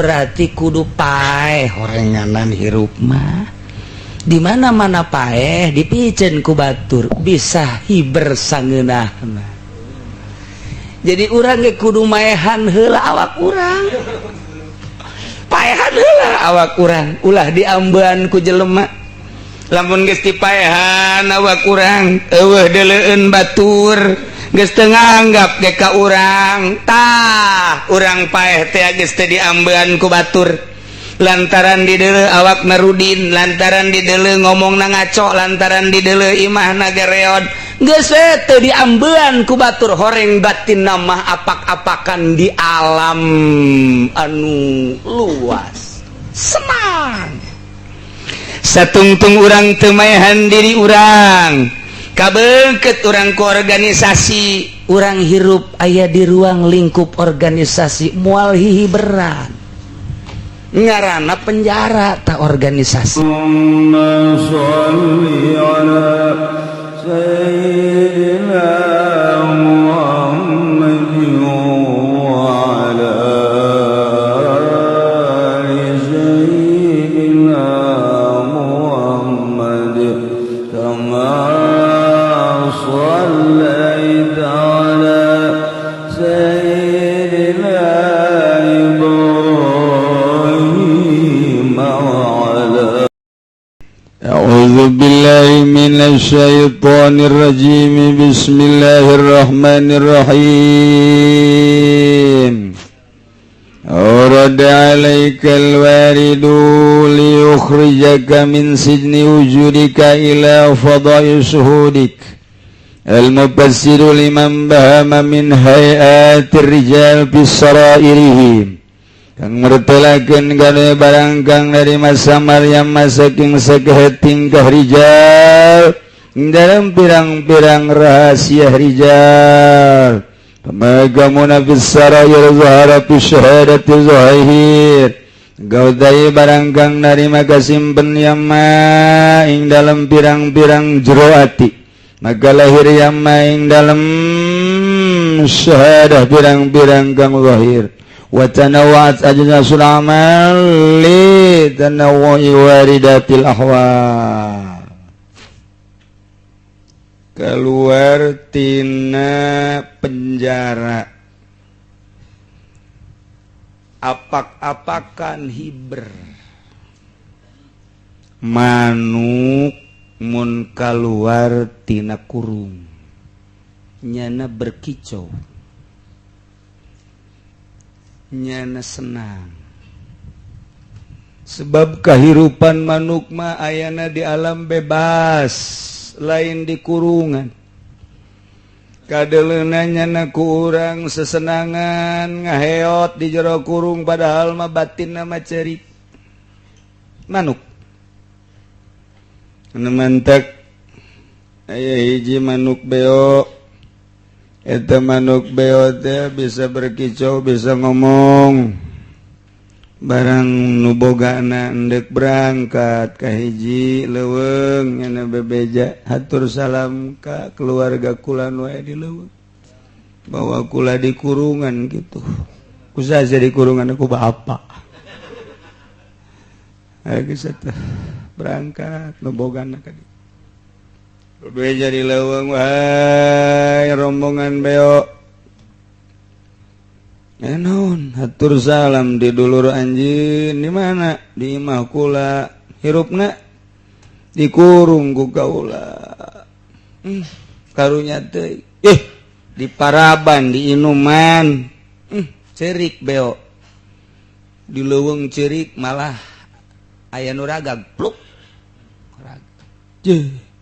Berarti kudu paeh horenganan hirup mah. Di mana-mana paeh dipiceun ku batur bisa hiber sangeunahna. Jadi urang ge kudu maehan heula awak urang. Paehan heula awak urang, ulah diambean ku jelema. Lamun geus dipaehan awak urang, eueuh deuleueun batur, geus teu nganggap ge ka urang. Tah, urang paeh teh geus teu diambean ku batur. Lantaran dideuleu awak narudin, lantaran dideuleu ngomongna ngaco, lantaran dideuleu imahna gereod, geus we teu diambean ku batur. Horeng batin mah apak-apakan di alam anu luas. Senang. Satungtung urang teu maehan diri urang, kabeukeut urang ku organisasi, urang hirup aya di ruang lingkup organisasi moal hihiberan. Ngarana penjara tak organisasi. اللهم صل على سيدنا محمد وعلى آل سيدنا محمد كما صليت على سيدنا إبراهيم وعلى أعوذ بالله من الشيطان الرجيم. بسم الله الرحمن الرحيم. أورد عليك الوارد ليخرجك من سجن وجودك إلى فضاء شهودك المفسر لمن بهم من هيئات الرجال في سرائرهم kang mertelakeun kana barang kang dari masa Maryam saking sakehe tingkah rijal dalam pirang-pirang rahasia rijal. Pamagamuna fis sarair zahara fi syahadati zahir gaudai barang kang narima kasimpen yama ing dalam pirang-pirang jero ati, maka lahir yama ing dalam syahadah pirang-pirang kang zahir. Wa tanawwa'at ajnasul amal li tanawwu'i waridatil ahwal. Keluar tina penjara, apak-apakan hiber manuk mun kaluar tina kurung nyana berkicau, nyana senang, sebab kehidupan manuk mah ayana di alam bebas, lain di kurungan. Kadeleuna nyana ku urang sesenangan ngaheot di jero kurung, padahal mah batinna mah cerik. Manuk anu mantek aya hiji manuk beo. Eta manuk beo teh bisa berkicau, bisa ngomong. Barang nu bogana endek berangkat ka hiji leuweung, nyana bebeja hatur salam ka keluarga kula nu aya di leuweung, bahwa kula di kurungan gitu. Kusaha di kurungan ku bapak. Aya geus teh berangkat nu bogana ka dieu. Bebeja di leuweung, wahai rombongan beo, naon hatur salam di dulur anjeun. Di mana? Di imah kula. Hirupna dikurung ku kaula. Karunya teh di paraban, di inuman. Cerik beo di leuweung, cerik malah aya nu ragag pluk ragag.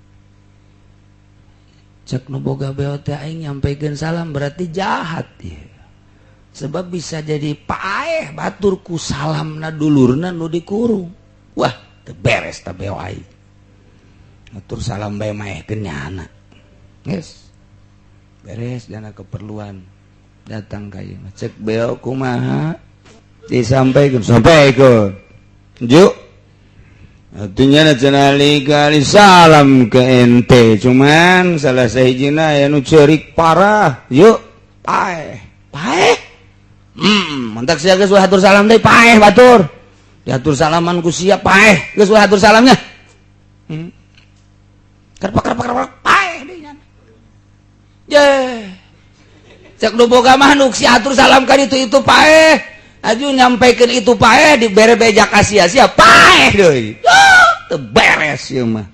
Cek nu boga beo teh, aing nyampekeun salam berarti jahat ya. Sebab bisa jadi paeh batur ku salamna dulurna nu dikurung. Wah, teu beres ta beo aing. Atur salam bae maehkeun nyana. Geus. Beres dana keperluan datang ka ieu. Cek beo kumaha? Disampaikeun, sampaikeun. Juk. Artinya kali salam ke ente, cuman salah sahijina aya nu ceurik parah. Yuk, paeh. Paeh. Mantak sia geus hatur salam deui paeh batur. Diatur salaman ku sia paeh, geus hatur salamnya. Kerpak kerpak kerpak paeh deui nya. Ye. Cek nu boga manuk si atur salam ka ditu itu paeh. Aju nyampaikan itu paeh dibere beja ka sia-sia paeh deui. Teu beres ieu mah.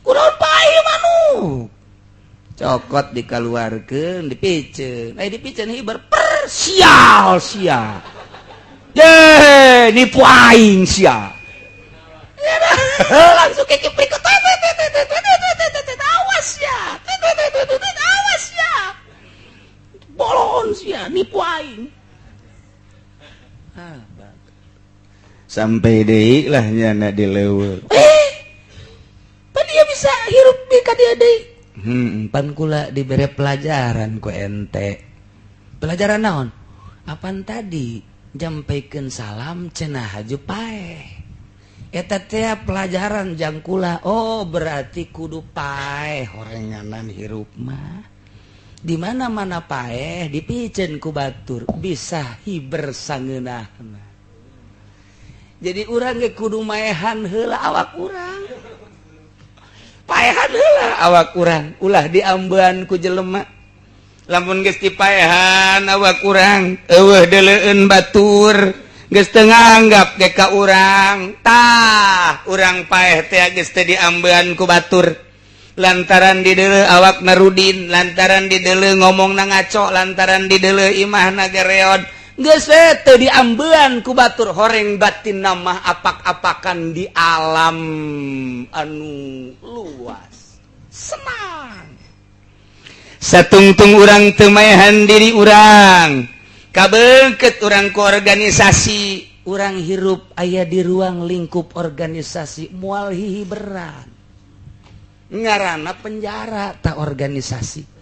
Kunaon paeh manuk? Cokot dikaluarkeun dipiceun. Aya dipiceun hiber per sial sia. Ye, nipu aing sia. Langsung kekeprik awas ya. Awas ya. Bolon sia nipu aing. Ah, sampai deui lah nyana di leuweung. Pan dia bisa hirup di ka dia deui. Pan kula dibere pelajaran ku ente. Pelajaran naon? Apan tadi nyampaikan salam cenah haju paeh. Eta teh pelajaran jang kula. Oh, berarti kudu paeh horenganan hirup mah. Di mana-mana paeh dipiceun ku batur bisa hiber sangeunahna. Jadi urang ge kudu maehan heula awak urang. Paehan heula awak urang, ulah diambean ku jelema. Lamun geus dipaehan awak urang, eueuh deuleueun batur, geus teu nganggap ge ka urang. Tah, urang paeh teh geus teu diambean ku batur. Lantaran dideuleu awak narudin, lantaran dideuleu ngomongna ngaco, lantaran dideuleu imahna gereod. Geus we teu diambean ku batur, horeng batin mah apak-apakan di alam anu luas. Senang. Satungtung urang teu maehan diri urang, kabeungkeut urang ku organisasi, urang hirup aya di ruang lingkup organisasi moal hihiberan. Ngarana penjara tak organisasi.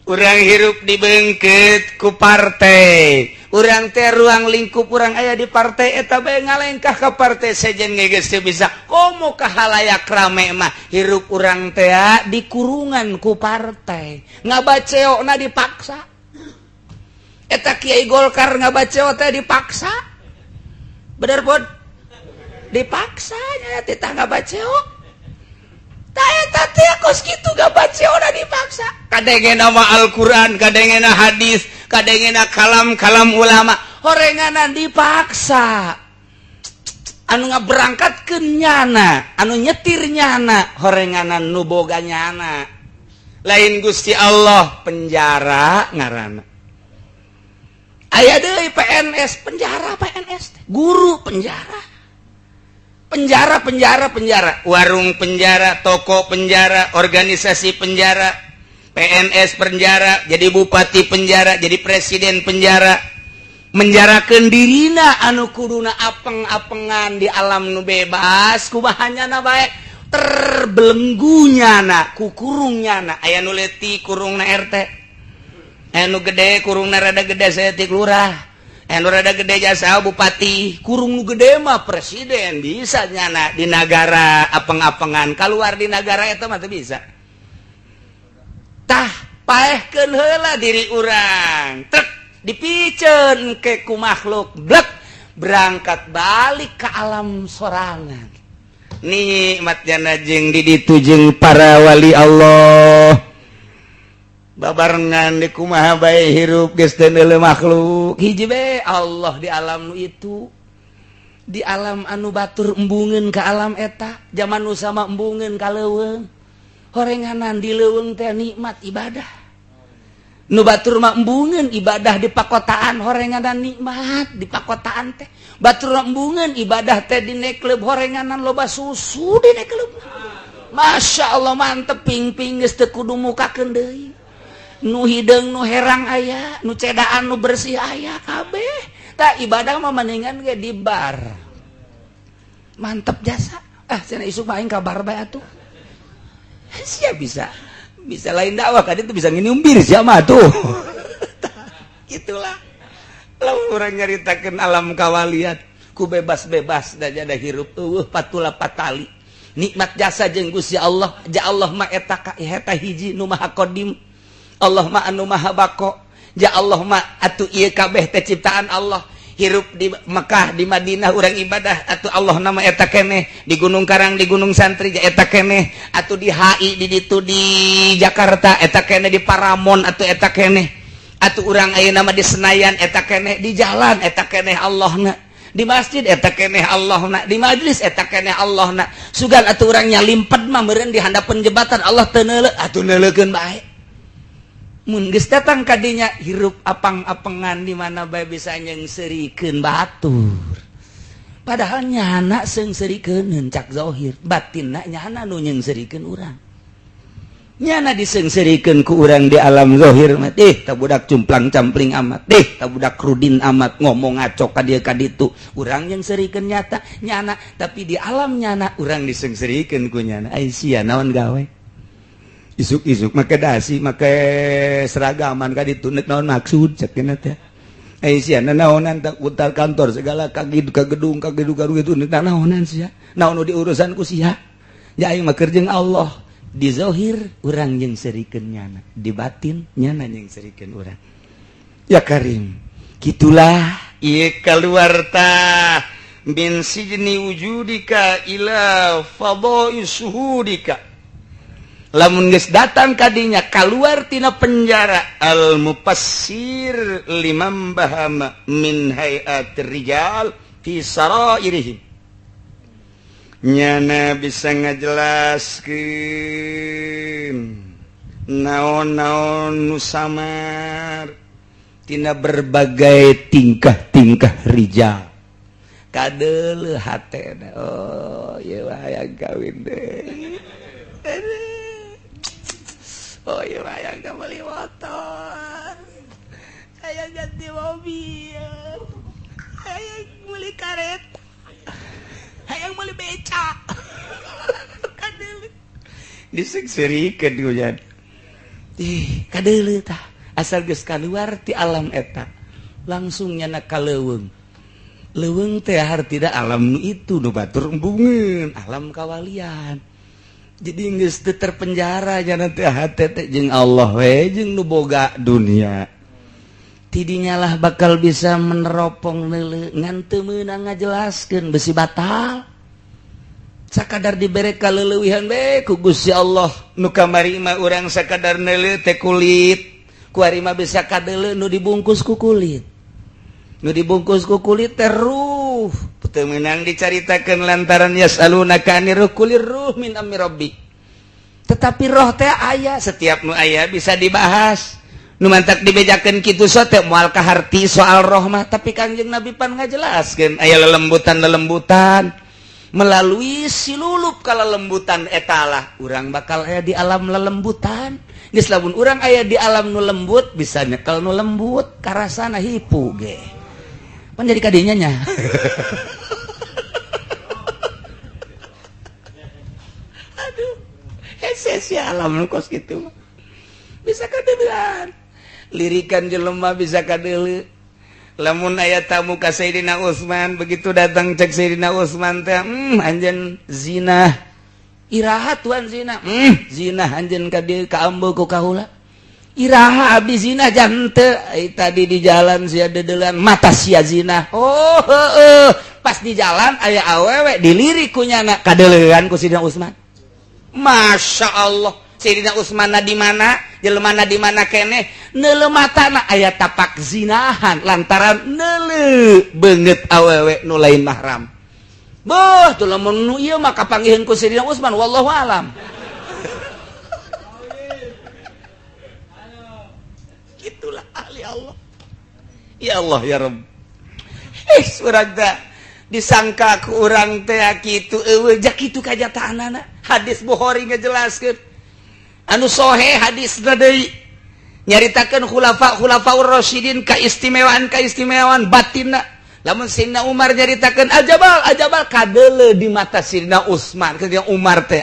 Urang hirup dibeungkeut ku partai, urang teh ruang lingkup urang aya di partai eta bae ngalengkah ka partai sejen ge geus teu bisa komo ka halayak rame mah hirup urang teh dikurungan ku partai, ngabaceona dipaksa. Eta Kiai Golkar ngabaceo teh dipaksa. Bener bod? Dipaksa nya teh ngabaceo. Eta teh kos kitu gabaceona dipaksa. Kadengena mah Al-Qur'an, kadengena hadis, kadengena kalam-kalam ulama, horenganan dipaksa. Anu ngaberangkatkeun nyana, anu nyetir nyana, horenganan nu boga nyana. Lain Gusti Allah penjara ngaranna. Aya deui PNS penjara, PNS guru penjara. Penjara, penjara, penjara, warung penjara, toko penjara, organisasi penjara, PNS penjara, jadi bupati penjara, jadi presiden penjara. Menjarakeun dirina anu kuduna apeng-apengan di alam nu bebas, kumaha nyana bae terbelenggu nyana, ku kurung nyana. Aya nu leutik kurungna RT, aya nu gede kurungna rada gede saeutik lurah. Anu rada gede jasa bupati, kurung nu gede mah presiden bisa nyana di nagara apeng-apengan, keluar di nagara eta mah teu bisa. Tah paehkeun heula diri urang, trek dipiceun ke ku makhluk, blek berangkat balik ke alam sorangan. Nikmat jana jeung di ditu jeung para wali Allah. Babarengan di kumaha bae hirup geus teu neuleuh makhluk. Hiji bae Allah di alam nu itu. Di alam anu batur embungeun ka alam eta, zaman nu sama embungeun ka leuweung. Horenganan di leuweung teh nikmat ibadah. Nu batur mah embungeun ibadah di pakotaan, horenganan nikmat di pakotaan teh. Batur mah embungeun ibadah teh di neklub, horenganan loba susu di neklub. Masya Allah mantep ping-ping geus teu kudu mukakeun deui. Nu hideung nu herang aya, nu cedaan nu bersih aya kabeh. Tah ibadah mah mendingan ge di bar. Mantep jasa. Ah cenah isuk mah aing ka bar bae atuh. Sia bisa. Bisa lain dakwah ka ditu bisa nginum bir sia mah tuh. Itulah. Lamun urang nyaritakeun alam kawaliat ku bebas-bebas da jada hirup eueuh patula patali. Nikmat jasa jeung Gusti Allah, ja Allah mah eta ka eta hiji nu maha qadim. Allah mah anu maha bako. Ja Allah mah atuh ieu kabeh teh ciptaan Allah. Hirup di Mekah, di Madinah urang ibadah atuh Allah nama eta keneh, di Gunung Karang, di Gunung Santri ja eta keneh, atuh di HI di ditu di Jakarta eta keneh, di Paramon atuh eta keneh, atuh urang ayeuna mah di Senayan eta keneh, di jalan eta keneh Allahna, di masjid eta keneh Allahna, di majlis eta keneh Allahna. Sugan atuh urang nyalimpet mah meureun di handapeun jembatan Allah teu neuleuh, atuh neuleukeun bae. Mun geus datang ka dinya hirup apang-apengan di mana bae bisa nyeungseurikeun batur. Padahal nyana seungseurikeun cak zahir, batinna nyana nu nyeungseurikeun urang. Nyana diseungseurikeun ku urang di alam zahir mah, deh tah budak cumplang-campling amat, deh tah budak rudin amat ngomong ngaco ka dieu ka ditu. Urang nyeungseurikeun nyata nyana, tapi di alam nyana urang diseungseurikeun ku nyana. Ai sia naon gawe? Isuk-isuk make dasi, make seragaman ka ditu nek naon maksud cek cenah teh. Ai sia naonan tak utar kantor segala ka gedung ka gedung ka gedung nek naonan sia. Naon nu diurusan ku sia? Ya aing mah keur jeung Allah. Di zahir urang nyeungseurikeun nyana, di batin nyana nyeungseurikeun urang. Ya Karim, gitulah ieu kaluar tah min sijni wujudika ila fadha'i suhudika. Lamun geus datang kadinya kaluar tina penjara al mufassir limam bahama min hay'atir rijal fi sarairihim. Nyana bisa ngajelaskeun naon-naon nu samar tina berbagai tingkah-tingkah rijal. Kadeuleuh hatena, oh ieu hayang kawin deui. Oh ieu hayang meuli motor, hayang ganti mobil, hayang meuli kareta, hayang meuli beca. Kadeuleuh diseungseurikeun ku jan. Ih, kadeuleuh tah asal geus kaluar ti alam eta langsung nyana ka leuweung. Leuweung teh hartina alam nu itu nu batur embungeun, alam kawalian. Jadi geus teu terpenjara nya teh hate teh jeung Allah we jeung nu boga dunia. Tidinya lah bakal bisa meneropong neuleuh ngan teu meunang ngajelaskeun besi batal. Sakadar dibere kaleulewihan bae ku Gusti Allah. Nu kamari mah urang sakadar neuleuh teh kulit, kuari mah bisa kadeuleuh nu dibungkus ku kulit. Nu dibungkus ku kulit teh ruh. Teu meunang dicaritakeun lantaran yasalunaka anir ruh kulir ruh min amri rabbi. Tetapi roh teh aya, setiap nu aya bisa dibahas. Nu mantak dibejakeun kitu so teh moal kaharti soal roh mah, tapi Kangjeng Nabi pan ngajelaskeun aya lelembutan-lelembutan melalui silulup kalelembutan etalah urang bakal aya di alam lelembutan. Geus lamun urang aya di alam nu lembut bisa nyekel nu lembut karasana hipu ge. Pan jadi kadinya nya. Aduh, hese si alam nu kos kitu mah. Bisa kadeuleuan. Lirikan jelema bisa kadeuleuh. Lamun aya tamu ka Sayyidina Utsman, begitu datang cek Sayyidina Utsman teh, anjeun zina. Iraha tuan zina? Zina anjeun ka dieu ka ambeul ku kahula. Iraha abdi zina jante. Tadi di jalan sia dedeulan mata sia zina. Oh heueuh, pas di jalan aya awewe dilirik ku nyana kadeuleuan ku Sayyidina Utsman. Masya Allah. Sayyidina Utsman na di mana, jelema na di mana keneh, neuleuh matana aya tapak zinahan lantaran neuleuh beungeut awewe nu lain mahram. Beuh, tuh lamun nu ieu mah kapanggiheun ku Sayyidina Utsman wallahu alam. Itulah ahli Allah. Ya Allah ya Rabb. Urang teh disangka ku urang teh kitu eueuh ja kitu kajataanana. Hadis Bukhari ngajelaskeun anu sohe hadis deui nyaritakeun khulafa khulafaur rasyidin kaistimewaan batinna. Lamun Sayyidina Umar nyaritakeun ajabal ajabal kadeuleuh di mata Sayyidina Utsman ketika Umar teh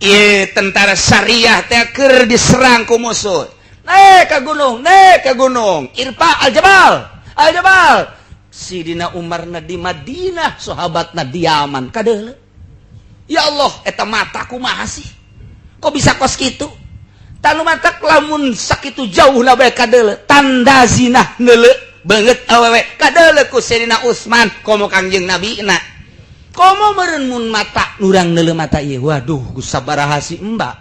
ieu tentara syariah teh keur diserang ku musuh. Naik ka gunung, naik ka gunung, irfa aljabal aljabal. Sayyidina Umar na di Madinah, sahabatna di Yaman kadeuleuh. Ya Allah, eta mata kumaha sih? Kok bisa kos kitu? Tanu matak lamun sakitu jauh na bae kadeuleu tanda zinah neuleu beungeut awewe kadeuleu ku Sayyidina Utsman komo Kangjeng Nabi na. Komo meureun mun mata urang neuleu mata ieu waduh geus sabaraha si emba.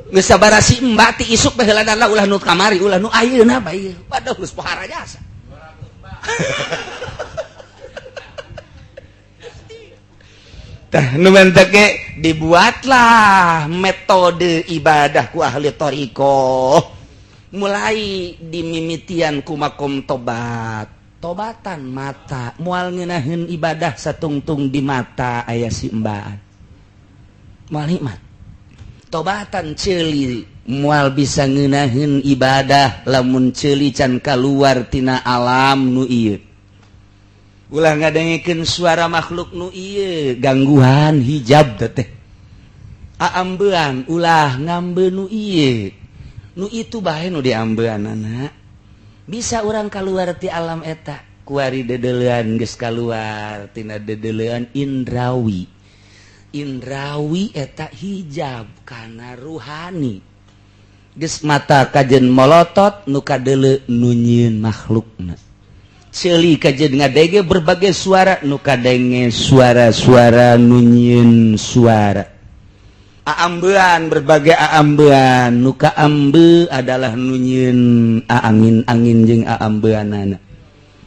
Geus sabaraha si emba ti isuk bae heula ulah nu kamari ulah nu ayeuna bae ieu. Waduh geus pohara jasa. Tah nu menteke dibuatlah metode ibadah ku ahli thariqah mulai dimimitian ku makom tobat tobatan mata moal ngeunaheun ibadah satungtung di mata aya si embaan moal nikmat tobatan ceuli moal bisa ngeunaheun ibadah lamun ceuli can kaluar tina alam nu ieu ulah ngadengekeun suara makhluk nu ieu gangguan hijab teh aambean ulah ngambe nu ieu nu itu bae nu diambeanana bisa urang kaluar ti alam eta kuari dedelean geus kaluar tina dedelean indrawi indrawi eta hijab kana ruhani geus mata kajen molotot nu kadeuleu nu nyieun makhlukna ceuli kajen ngadenge berbagai suara nu kadenge suara-suara nu nyieun suara aambean berbagai aambean nu kaambe adalah nu nyieun aangin-angin jeung aambeanana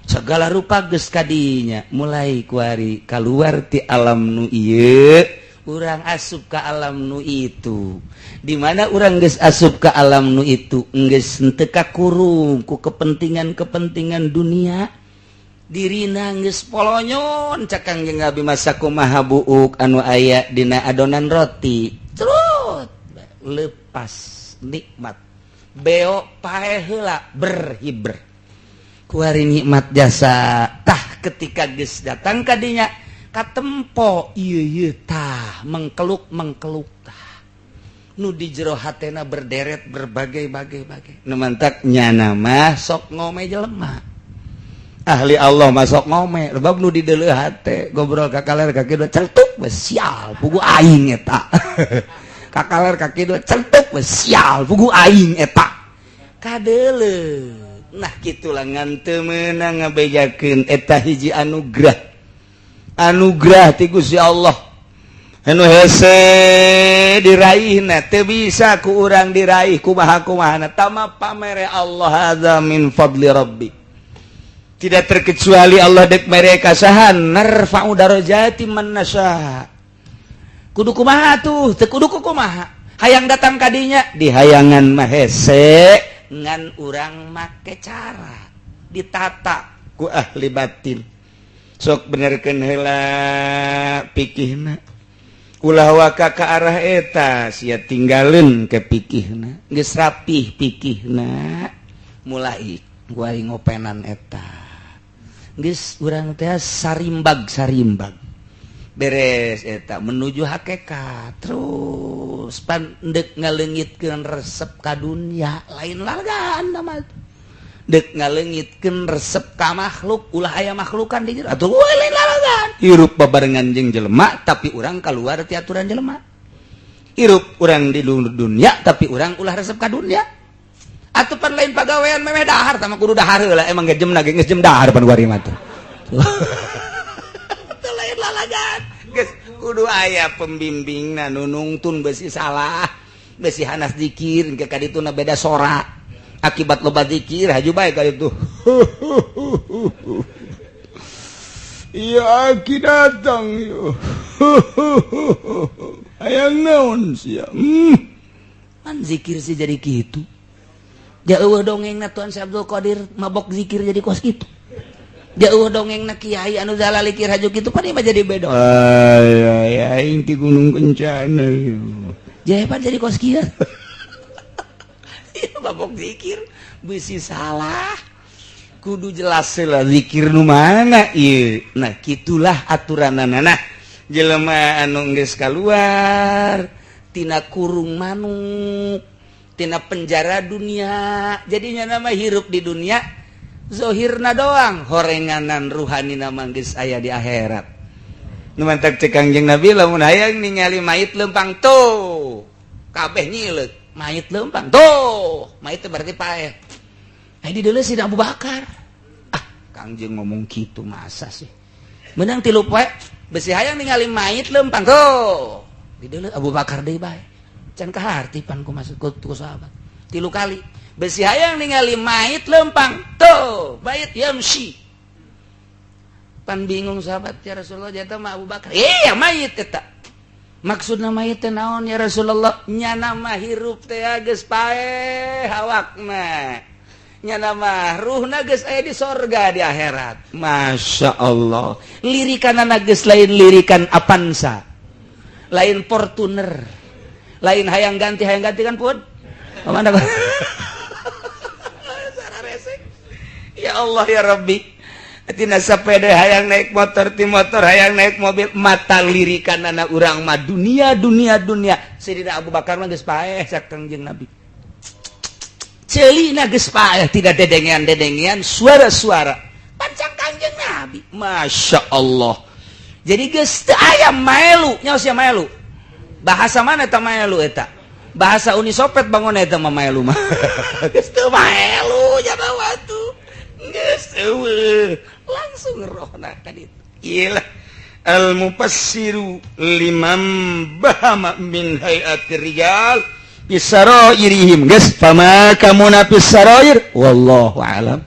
segala rupa geus kadinya mulai kuari kaluar ti alam nu ieu urang asup ka alam nu itu di mana urang geus asup ka alam nu itu geus henteu kakurung ku kepentingan-kepentingan dunia dirina geus polonyon cak Kangjeng Nabi masa kumaha buuk anu aya dina adonan roti terus lepas nikmat beo pae heula berhiber kuari nikmat jasa tah ketika geus datang kadinya katempo ieu ieu tah mengkeluk mengkeluk tah nu di jero hatena berderet berbagai-bagai-bagai nu mantak nyana mah sok ngome jelema ahli Allah mah sok ngome sebab nu di deuleu hate gobrol ka kaler ka kidul centuk we sial pugu aing eta ka kaler ka kidul centuk we sial pugu aing eta kadeuleu nah kitulah ngan teu meunang ngabejakeun eta hiji anugerah anugerah ti Gusti Allah anu hese diraihna teu bisa ku urang diraih kumaha-kumahana tama pamere Allah hadza min fadli rabbi tidak terkecuali Allah dek mere kasahan narfa'u darajati man nasya kudu kumaha tuh teu kudu kumaha hayang datang kadinya dihayangan mah hese ngan urang make cara ditata ku ahli batin sok benerkeun heula pikihna ulah waka ka arah eta sia tinggalin ke pikihna geus rapih pikihna mulai kuari ngopenan eta geus urang teh sarimbag-sarimbag beres eta menuju hakikat terus pan deuk ngaleungitkeun resep ka dunya lain lalagan mah dek ngalengitkeun resep ka makhluk ulah aya makhlukan di jero atuh lain lalagan hirup babarengan jeung jelema tapi urang kaluar ti aturan jelema hirup urang di dunia tapi urang ulah resep ka dunia atuh pan lain pagawean memeh dahar tah mah kudu dahar heula emang ge jemna ge geus jem dahar pan kuari mah tuh lain lalagan geus kudu aya pembimbingna nu nungtun besi salah besi hanas zikir ke ka dituna beda sora akibat loba zikir haju bae ka itu. Iya aki datang yo. Hayang naon sia. Pan zikir sih jadi kitu. Jauh dongengna Tuan Syekh Abdul Qadir mabok zikir jadi kos kitu. Jauh dongengna kiai anu zalalikir haju kitu pan mah jadi beda. Ay aing ti Gunung Kencana. Jae pan jadi kos kieu. Mabok zikir bisi salah kudu jelas lah zikir nu mana ieu nah kitulah aturanana jelema anu geus kaluar tina kurung manuk tina penjara dunia jadinya nama hirup di dunia zohirna doang horenganan ruhanina mah geus aya di akhirat nu mantak cek Kangjeng Nabi lamun hayang ningali mayit lempang tuh kabeh nyileuk mayit lempang tuh, mayit berarti paeh. Di dulu si Abu Bakar, ah Kangjeng ngomong gitu masa sih, menang 3 poe besi hayang ningali mayit lempang tuh, di dulu Abu Bakar deui bae, can kaharti pan ku masuk ku sahabat 3 kali besi hayang ningali mayit lempang tuh, mayit yamsi, pan bingung sahabat, ya Rasulullah jatuh mah Abu Bakar, iya mayit eta. Maksudna mayit teh naon ya Rasulullah, nyana mah hirup teh geus paeh awakna, nyana mah ruhna geus aya di sorga di akhirat. Masya Allah, lirikanana geus lain lirikan Avanza, lain Fortuner, lain hayang ganti kan pun mana. Ya Allah ya Rabbi, tina sepeda hayang naik motor, ti motor hayang naik mobil, mata lirikan anak urang mah dunia dunia dunia. Sayyidina Abu Bakar mah geus paeh cak Kangjeng Nabi, ceulina geus paeh, tidak dedengean-dedengean suara-suara pancang Kangjeng Nabi. Masya Allah, jadi geus teu aya maelu nyaos sia maelu, bahasa mana eta maelu eta, bahasa Uni Soviet bangun eta mah maelu mah. Geus teu maelu jaba watu geus eueuh langsung rohna kan itu. Iyalah al mufassiru limam bahama min hayati rijal bisarairihim geus fama kamuna bisarair wallahu alam.